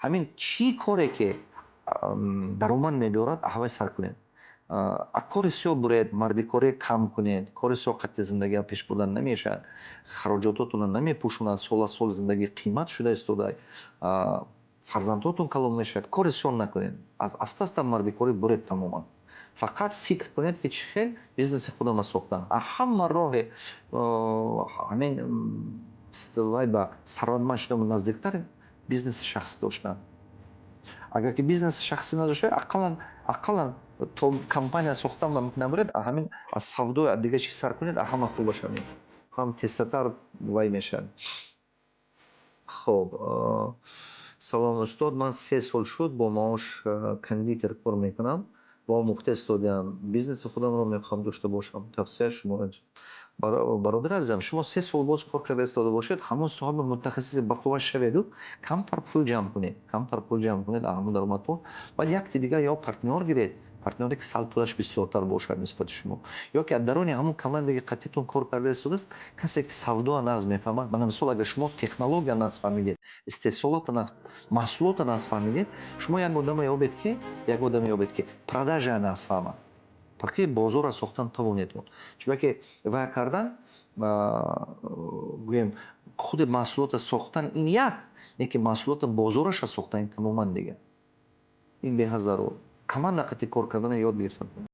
Ҳамин чӣ коре ки даромад мебиёрад, ҳавай сар кунед. Аз кори сиёҳ буред, мардикорӣ кам кунед. Кори сиёҳ қатъи зиндагиам пеш бурдан намешавад. Хароҷототонро намепӯшонад, сол аз сол зиндагӣ қимат шуда истодааст. Фарзандотон калон мешавад. Кори сиёҳ накунед. Аз аста-аста мардикорӣ буред тамоман. Фақат фикр кунед, ки чӣ хел бизнеси худамро сохтам. А ҳама роҳи ҳамин вай ба сарватманд шудан наздиктар бизнеси шахсӣ доштан. Агар ки бизнеси шахсӣ надошта, ақаллан то компания сохтан ба набаред, ҳамин аз савдо, аз дигар чиз сар кунед, ҳама хубаш ҳамин. Ҳам тезтар вай мешавад. Хоб, салом, устод, ман 3 сол шуд, бо маош кондитер кор мекунам. Бо омӯхта истодаам. Бизнеси худамро мехоҳам дошта бошам. Тавсияи шумо. Бародари азизам, шумо 3 сол боз кор карда истода бошед, ҳамон соҳаба мутахассиси бақувват шаведу камтар пул ҷамъ кунед. Камтар пул ҷамъ кунед ҳамон даромадҳо. Баъд якти дигар ё партнёр гиред, партнёре ки сал пулаш бисёртар бошад нисбати шумо. Ё ки аз даруни ҳамон команда, ки қатъитон кор карда истодааст, касе ки савдоа нағз мефаҳмад. Мана мисол, агар шумо технология нағз фаҳмидед, истеҳсолотро нағз, маҳсулотро нағз фаҳмидед, шумо як одаме ёбед, ки продажа нағз фаҳмад. Фақат бозорро сохтан тавонед. Чунки вай кардан, гӯем, худи маҳсулотро сохтан ин як, лекин маҳсулотро бозорашро сохтан ин тамоман дигар. Ин беҳад зарур. Команда қати кор карданро ёд гирифтан.